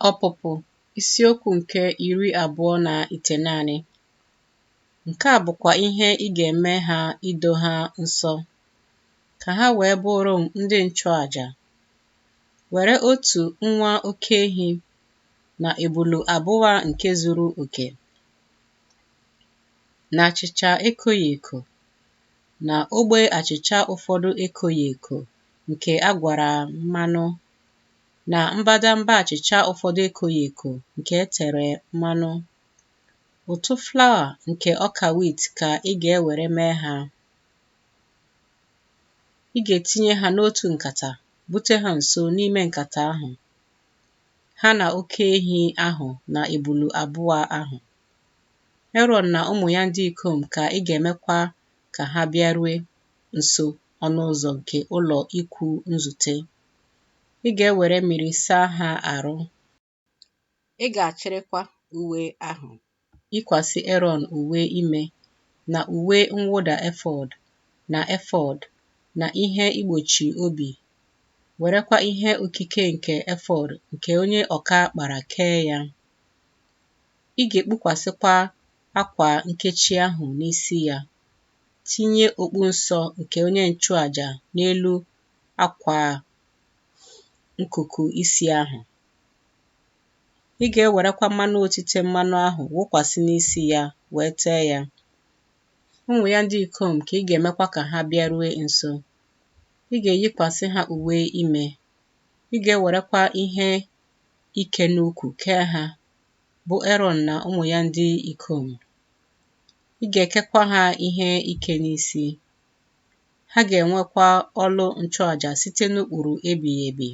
Ọpụpụ isiokwu nke 29. Nke a bụkwa ihe ị ga-eme ha ido ha nsọ, ka ha wee bụụrụ m ndị nchụaja. Were otu nwa oke ehi na ebulu abụọ nke zuru oke, na achịcha ekoghị eko, na ogbe achịcha ụfọdụ ekoghị eko nke a gwara mmanụ, na mbadamba achịcha ụfọdụ ekoghị eko nke e tere mmanụ. Ụtụ flawa nke ọka wit ka ị ga-ewere mee ha. Ị ga-etinye ha n'otu nkata, bute ha nso n'ime nkata ahụ, ha na oke ehi ahụ na ebulu abụọ ahụ. Erọn na ụmụ ya ndị ikom ka ị ga-emekwa ka ha bịarue nso ọnụ ụzọ nke ụlọ ikwu nzute. Ị ga-ewere mmiri saa ha arụ. Ị ga-achịrịkwa uwe ahụ, yikwasị Erọn uwe ime, na uwe mwụda efọd, na efọd, na ihe igbochi obi, werekwa ihe okike nke efọd nke onye ọka kpara kee ya. Ị ga-ekpukwasịkwa akwa nkechi ahụ n'isi ya, tinye okpu nsọ nke onye nchụaja n'elu akwa nkuku isi ahụ. Ị ga-ewerekwa mmanụ otite mmanụ ahụ wụkwasị n'isi ya wee tee ya. Ụmụ ya ndị ikom ka ị ga-emekwa ka ha bịarue nso. Ị ga-eyikwasị ha uwe ime. Ị ga-ewerekwa ihe ike n'ukwu kee ha, bụ Erọn na ụmụ ya ndị ikom. Ị ga-ekekwa ha ihe ike n'isi. Ha ga-enwekwa ọlụ nchụaja site n'ụkpụrụ ebighị ebi.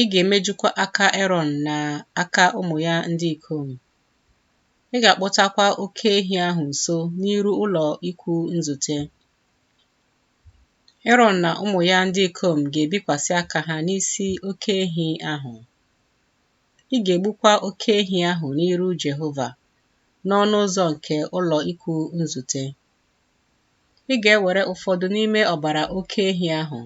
Ị ga-emejukwa aka Erọn na aka ụmụ ya ndị ikom. Ị ga-akpọtakwa oke ehi ahụ nso n'iru ụlọ ikwu nzute. Erọn na ụmụ ya ndị ikom ga-ebikwasị aka ha n'isi oke ehi ahụ. Ị ga-egbukwa oke ehi ahụ n'iru Jehova, n'ọnụ ụzọ nke ụlọ ikwu nzute. Ị ga-ewere ụfọdụ n'ime ọbara oke ehi ahụ,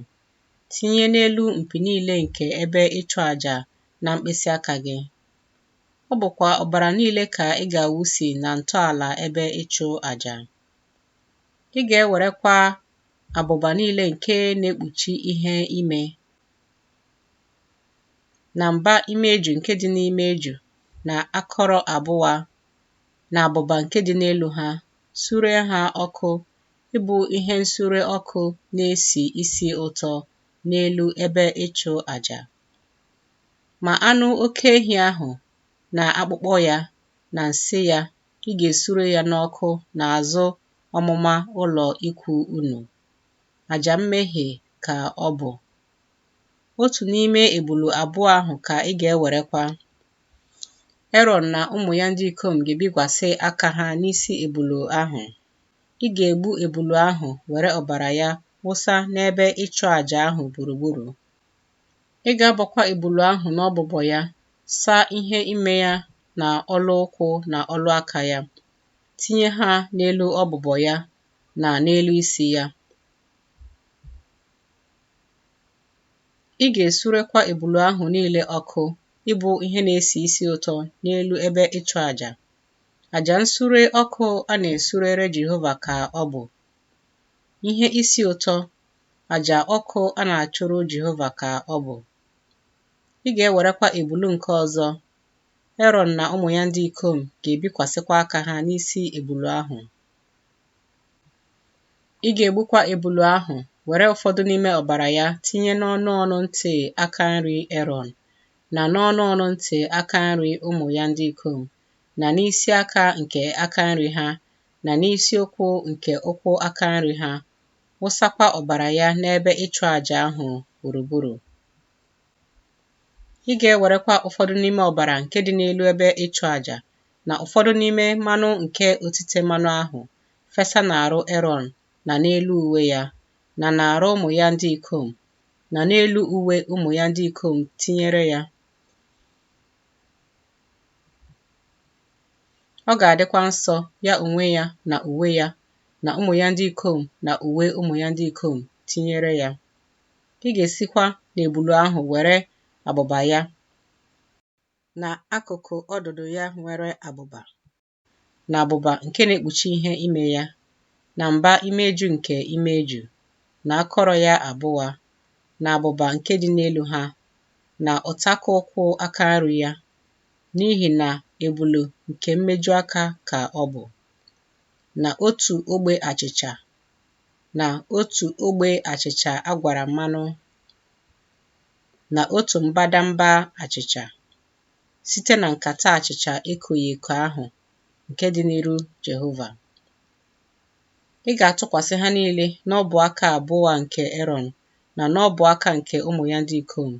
tinye n'elu mpi niile nke ebe ịchụ aja na mkpịsị aka gị. Ọ bụkwa ọbara niile ka ị ga-awụsi na ntọala ebe ịchụ aja. Ị ga-ewerekwa abụba niile nke na-ekpuchi ihe ime, na mba imeju nke dị n'ime eju, na akọrọ abụọ, na abụba nke dị n'elu ha, suree ha ọkụ ịbụ ihe nsure ọkụ na-esi isi ụtọ n'elu ebe ịchụ aja. Ma anụ oke ehi ahụ, na akpụkpọ ya, na nsị ya, ị ga-esure ya n'ọkụ n'azụ ọmụma ụlọ ikwu unu. Aja mmehie ka ọ bụ. Otu n'ime ebulu abụọ ahụ ka ị ga-ewerekwa. Erọn na ụmụ ya ndị ikom ga-ebikwasị aka ha n'isi ebulu ahụ. Ị ga-egbu ebulu ahụ were ọbara ya wụsa n'ebe ịchụ aja ahụ gburugburu. Ị ga-abọkwa ebulu ahụ n'ọbụbọ ya, saa ihe ime ya na ọlụ ụkwụ na ọlụ aka ya, tinye ha n'elu ọbụbọ ya na n'elu isi ya. Ị ga-esurekwa ebulu ahụ niile ọkụ ịbụ ihe na-esi isi ụtọ n'elu ebe ịchụ aja. Aja nsure ọkụ a na-esurere Jehova ka ọ bụ. Ihe isi ụtọ, aja ọkụ a na-achụrụ Jehova ka ọ bụ. Ị ga-ewerekwa ebulu nke ọzọ, Erọn na ụmụ ya ndị ikom ga-ebikwasịkwa aka ha n'isi ebulu ahụ. Ị ga-egbukwa ebulu ahụ, were ụfọdụ n'ime ọbara ya tinye n'ọnụ ọnụ ntị aka nri Erọn, na n'ọnụ ọnụ ntị aka nri ụmụ ya ndị ikom, na n'isi aka nke aka nri ha, na n'isi ụkwụ nke ụkwụ aka nri ha, wụsakwa ọbara ya n'ebe ịchụ aja ahụ gburugburu. Ị ga-ewerekwa ụfọdụ n'ime ọbara nke dị n'elu ebe ịchụ aja, na ụfọdụ n'ime mmanụ nke otite mmanụ ahụ, fesa n'arụ Erọn na n'elu uwe ya, na n'arụ ụmụ ya ndị ikom, na n'elu uwe ụmụ ya ndị ikom tinyere ya. Ọ ga-adịkwa nsọ ya onwe ya na uwe ya, na ụmụ ya ndị ikom na uwe ụmụ ya ndị ikom tinyere ya. Ị ga-esikwa n'ebulu ahụ were abụba ya, na akụkụ ọdụdụ ya nwere abụba, na abụba nke na-ekpuchi ihe ime ya, na mba imeju nke imeju, na akọrọ ya abụọ, na abụba nke dị n'elu ha, na ụtakụ ụkwụ aka nri ya, n'ihi na ebulu nke mmeju aka ka ọ bụ, na otu ogbe achịcha, na otu ogbe achịcha a gwara mmanụ, na otu mbadamba achịcha, site na nkata achịcha ekoghị eko ahụ nke dị n'iru Jehova. Ị ga-atụkwasị ha niile n'ọbụ aka abụọ nke Erọn na n'ọbụ aka nke ụmụ ya ndị ikom,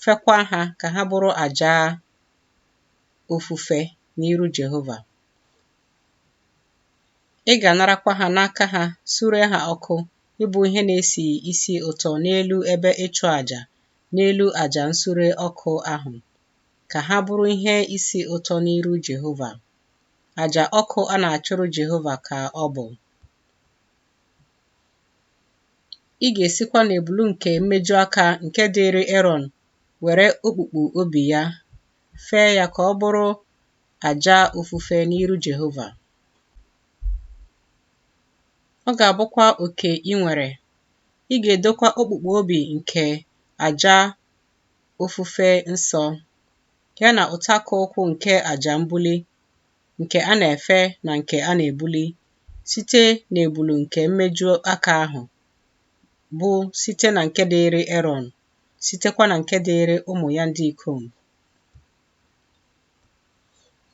fekwa ha ka ha bụrụ àjà ofufe n'iru Jehova. Ị ga-anarakwa ha n'aka ha suree ha ọkụ ịbụ ihe na-esi isi ụtọ n'elu ebe ịchụ àjà n'elu àjà nsure ọkụ ahụ, ka ha bụrụ ihe isi ụtọ n'iru Jehova. Àjà ọkụ a na-achụrụ Jehova ka ọ bụ. Ị ga-esikwa n'ebulu nke mmeju aka nke dịịrị Erọn were okpukpu obi ya, fee ya ka ọ bụrụ àjà ofufe n'iru Jehova. Ọ ga-abụkwa oke i nwere. Ị ga-edokwa okpukpu obi nke àjà ofufe nsọ, ya na ụtakụ ụkwụ nke àjà mbuli, nke a na-efe na nke a na-ebuli, site n'ebulu nke mmeju aka ahụ, bụ site na nke dịịrị Erọn, sitekwa na nke dịịrị ụmụ ya ndị ikom.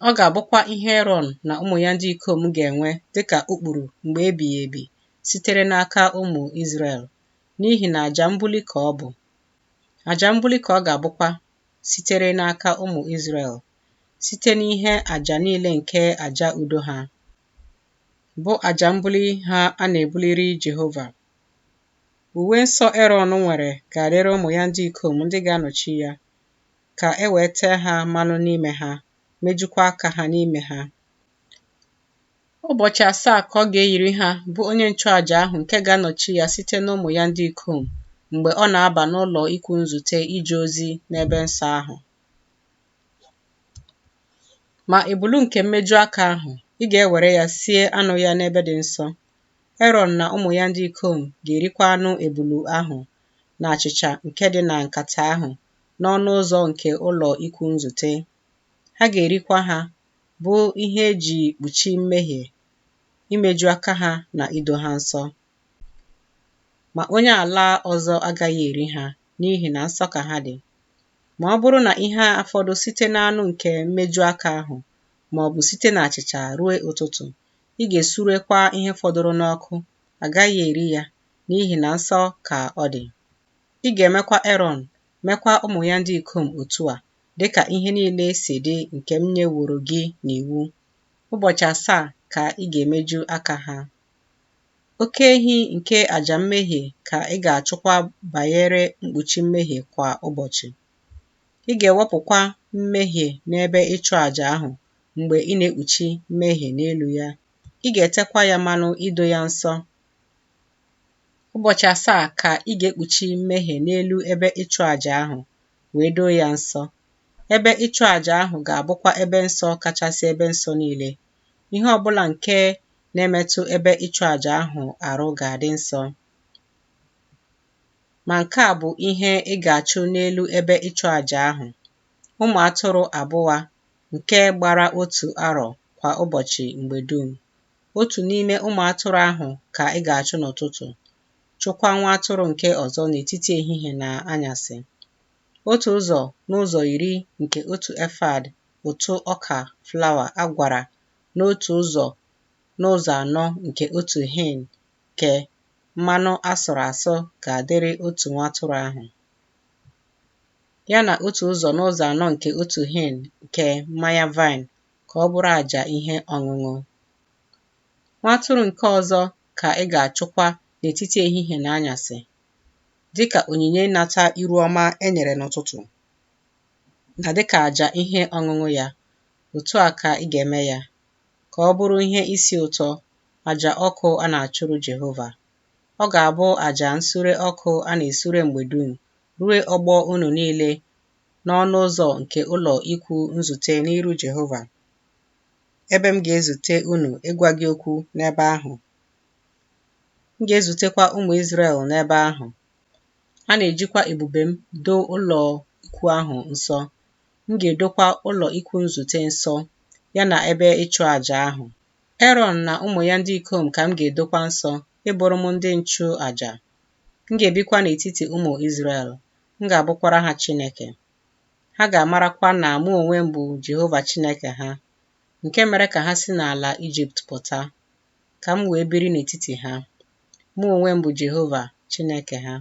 Ọ ga-abụkwa ihe Erọn na ụmụ ya ndị ikom ga-enwe dịka ụkpụrụ mgbe ebighị ebi sitere n'aka ụmụ Izrel, n'ihi na àjà mbuli ka ọ bụ. Àjà mbuli ka ọ ga-abụkwa sitere n'aka ụmụ Izrel, site n'ihe àjà niile nke àjà udo ha, bụ àjà mbuli ha a na-ebuliri Jehova. Uwe nsọ Erọn nwere ga-adịrị ụmụ ya ndị ikom ndị ga-anọchi ya, ka e wee tee ha mmanụ n'ime ha, mejukwa aka ha n'ime ha. Ụbọchị asaa ka ọ ga-eyiri ha, bụ onye nchụàjà ahụ nke ga-anọchi ya site n'ụmụ ya ndị ikom, mgbe ọ na-aba n'ụlọ ikwu nzute ije ozi n'ebe nsọ ahụ. Ma ebulu nke mmeju aka ahụ, ị ga-ewere ya sie anụ ya n'ebe dị nsọ. Erọn na ụmụ ya ndị ikom ga-erikwa anụ ebulu ahụ na achịcha nke dị na nkata ahụ n'ọnụ ụzọ nke ụlọ ikwu nzute. Ha ga-erikwa ha, bụ ihe e ji kpuchi mmehie, imeju aka ha na ido ha nsọ. Ma onye ala ọzọ agaghị eri ha, n'ihi na nsọ ka ha dị. Ma ọ bụrụ na ihe afọdụ site n'anụ nke mmeju aka ahụ, ma ọ bụ site n'achịcha rue ụtụtụ, ị ga-esurekwa ihe fọdụrụ n'ọkụ, a gaghị eri ya, n'ihi na nsọ ka ọ dị. Ị ga-emekwa Erọn, mekwa ụmụ ya ndị ikom otu a, dị ka ihe niile si dị nke m nyeworo gị n'iwu. Ụbọchị asaa ka ị ga-emeju aka ha. Oke ehi nke aja mmehie ka ị ga-achụkwa banyere mkpuchi mmehie kwa ụbọchị. Ị ga-ewepụkwa mmehie n'ebe ịchụ aja ahụ mgbe ị na-ekpuchi mmehie n'elu ya. Ị ga-etekwa ya mmanụ ido ya nsọ. Ụbọchị asaa ka ị ga-ekpuchi mmehie n'elu ebe ịchụ aja ahụ wee doo ya nsọ. Ebe ịchụ aja ahụ ga-abụkwa ebe nsọ kachasị ebe nsọ niile. Ihe ọ bụla nke na-emetụ ebe ịchụ aja ahụ arụ ga-adị nsọ. Ma nke a bụ ihe ị ga-achụ n'elu ebe ịchụ aja ahụ: ụmụ atụrụ abụọ nke gbara otu arọ kwa ụbọchị mgbe dum. Otu n'ime ụmụ atụrụ ahụ ka ị ga-achụ n'ụtụtụ, chụkwa nwa atụrụ nke ọzọ n'etiti ehihie na anyasị. Otu ụzọ n'ụzọ iri nke otu efad ụtụ ọka flawa a gwara n'otu ụzọ n'ụzọ anọ nke otu hin nke mmanụ a sụrụ asụ ga-adịrị otu nwa atụrụ ahụ, ya na otu ụzọ n'ụzọ anọ nke otu hin nke mmanya vaịn ka ọ bụrụ àjà ihe ọṅụṅụ. Nwa atụrụ nke ọzọ ka ị ga-achụkwa n'etiti ehihie na anyasị, dị ka onyinye ịnata iru ọma e nyere n'ụtụtụ, na dị ka àjà ihe ọṅụṅụ ya, otu a ka ị ga-eme ya, ka ọ bụrụ ihe isi ụtọ, àjà ọkụ a na-achụrụ Jehova. Ọ ga-abụ àjà nsure ọkụ a na-esure mgbe dum ruo ọgbọ unu niile n'ọnụ ụzọ nke ụlọ ikwu nzute n'iru Jehova, ebe m ga-ezute unu ịgwa gị okwu n'ebe ahụ. M ga-ezutekwa ụmụ Izrel n'ebe ahụ. A na-ejikwa ebube m doo ụlọ ikwu ahụ nsọ. M ga-edokwa ụlọ ikwu nzute nsọ, ya na ebe ịchụ aja ahụ. Erọn na ụmụ ya ndị ikom ka m ga-edokwa nsọ ịbụrụ m ndị nchụaja. M ga-ebikwa n'etiti ụmụ Izrel, m ga-abụkwara ha Chineke. Ha ga-amarakwa na mụ onwe m bụ Jehova Chineke ha, nke mere ka ha si n'ala Ijipt pụta, ka m wee biri n'etiti ha. Mụ onwe m bụ Jehova Chineke ha.